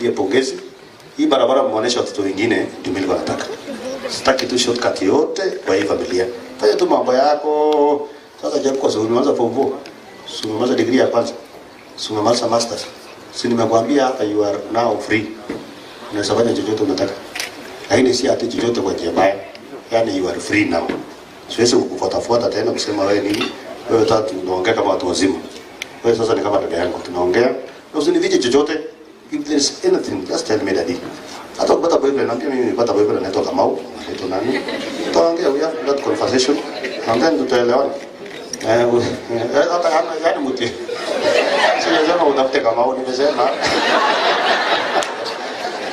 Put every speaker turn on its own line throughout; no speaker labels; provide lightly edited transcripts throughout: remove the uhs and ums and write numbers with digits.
niwaambie pongezi. Hii barabara mmeonyesha watoto wengine, ndio mimi nilikuwa nataka. Sitaki tu shortcut yote kwa hii familia. Fanya tu mambo yako. Sasa japo kwa sababu umeanza form 4, si umemaliza degree ya kwanza, si umemaliza masters. Si nimekuambia hapa you are now free. Unaweza fanya chochote unataka. Lakini si ati chochote kwa njia mbaya. Yaani you are free now. Siwezi kukufuatafuata tena kusema wewe nini. Wewe tatu tunaongea kama watu wazima. Wewe sasa ni kama dada yangu tunaongea. Na usinifiche chochote. If there is anything, just tell me, daddy. Hata ukipata boyfriend, naambia mimi nimepata boyfriend anaitwa Kamau, anaitwa nani? Tutaongea, we have that conversation. And then tutaelewana. Hata yaani mtu. Sijasema utafute Kamau, nimesema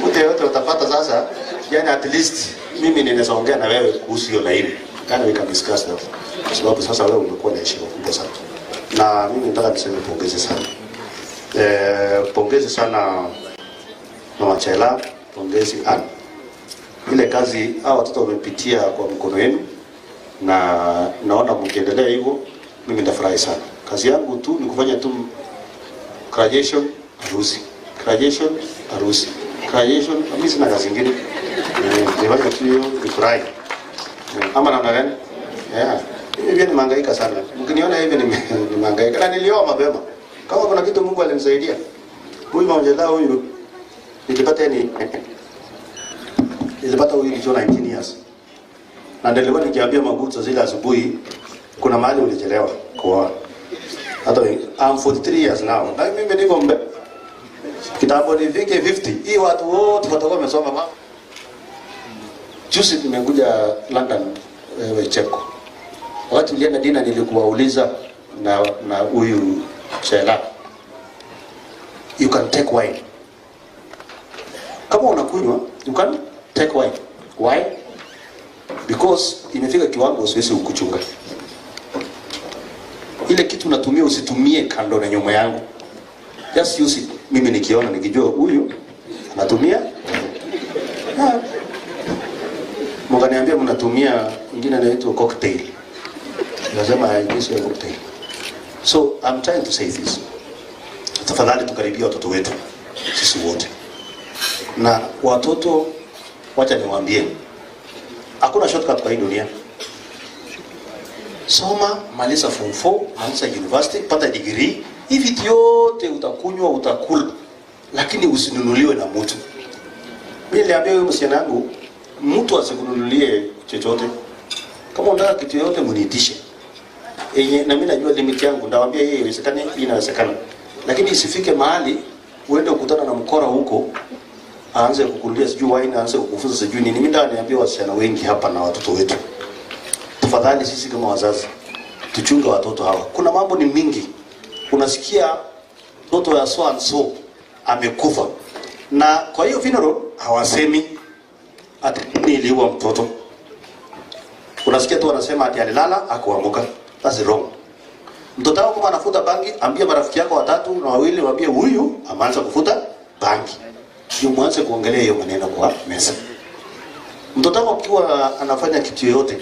mtu yeyote utapata sasa, yani at least mimi ninaweza ongea na wewe kuhusu hiyo laini. Yani we can discuss that. Kwa sababu sasa wewe umekuwa na heshima kubwa sana. Na mimi nataka niseme pongezi sana. Pongezi sana Mama Chela, pongezi Ann. Ile kazi hao watoto wamepitia kwa mkono wenu na naona mkiendelea hivyo mimi nitafurahi sana. Kazi yangu tu ni kufanya tu graduation, harusi. Graduation, harusi. Graduation, mimi sina kazi nyingine. Nifanye tu hiyo nifurahi. Ama namna gani? Yeah. Mimi pia nimehangaika sana. Mkiniona hivi nimehangaika. Na nilioa mapema. Kama kuna kitu Mungu alinisaidia. Huyu Mama Chela huyu nilipata huyu nikiwa 19 years. Na nilikuwa nikiambia Maguto zile asubuhi kuna mahali ulichelewa kuoa. Hata I'm 43 years now. Na mimi niko mbe. Kitambo nifike 50. Hii watu wote watakuwa wamesoma mama. Juzi nimekuja London, wewe Cheko. Wakati tulienda dinner nilikuwauliza na huyu Chela. You can take wine. Kama unakunywa, you can take wine. Why? Because imefika kiwango siwezi kukuchunga. Ile kitu unatumia usitumie kando na nyuma yangu. Just use it. Mimi nikiona nikijua huyu anatumia. Yeah. Mkaniambia mnatumia ingine inaitwa cocktail. Nikasema haijui cocktail. So I'm trying to say this. Tafadhali tukaribia watoto wetu sisi wote. Na watoto, wacha niwaambie, hakuna shortcut kwa hii dunia. Soma, maliza form 4, maliza university, pata degree. Hivi vitu yote utakunywa, utakula, lakini usinunuliwe na mtu. Mimi niliambia huyu msichana wangu, mtu asikununulie chochote. Kama unataka kitu yoyote mniitishe. Yenye na mimi najua limit yangu, ndawaambia yeye inawezekana, hii inawezekana. Lakini isifike mahali uende ukutana na mkora huko aanze kukulia sijui wine, aanze kukufunza sijui nini. Mimi ndio niambia wasichana wengi hapa na watoto wetu, tafadhali sisi kama wazazi tuchunge watoto hawa. Kuna mambo ni mingi, unasikia mtoto ya so and so amekufa, na kwa hiyo funeral hawasemi ati nini iliua mtoto. Unasikia tu wanasema ati alilala akuamuka. That's wrong. Mtoto wako kama anafuta bangi, ambia marafiki yako watatu na wawili, waambie huyu ameanza kufuta bangi, ndio mwanze kuongelea hiyo maneno kwa meza. Mtoto wako akiwa anafanya kitu yoyote,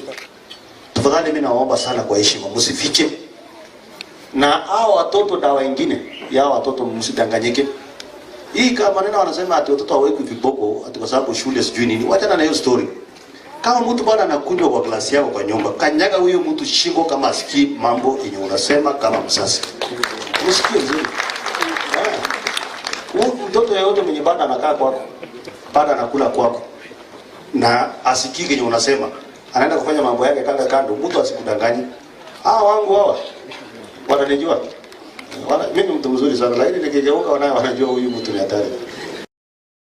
tafadhali mimi nawaomba sana kwa heshima, msifiche. Na hao watoto dawa ingine ya watoto, msidanganyike. Hii kama maneno wanasema ati watoto hawawekwi viboko ati kwa sababu shule sijui nini. Wachana na hiyo story. Kama mtu bwana anakunywa kwa glasi yako kwa nyumba, kanyaga huyo mtu shingo kama asikii mambo yenye unasema kama mzazi. Usikie vizuri. Yeah. Mtoto yeyote mwenye bado anakaa kwako, bado anakula kwako na asikii kenye unasema, anaenda kufanya mambo yake kando kando, mtu asikudanganye. Ah, wangu hawa wananijua. Mimi mtu mzuri sana, lakini nikigeuka wanaye wanajua huyu mtu ni hatari.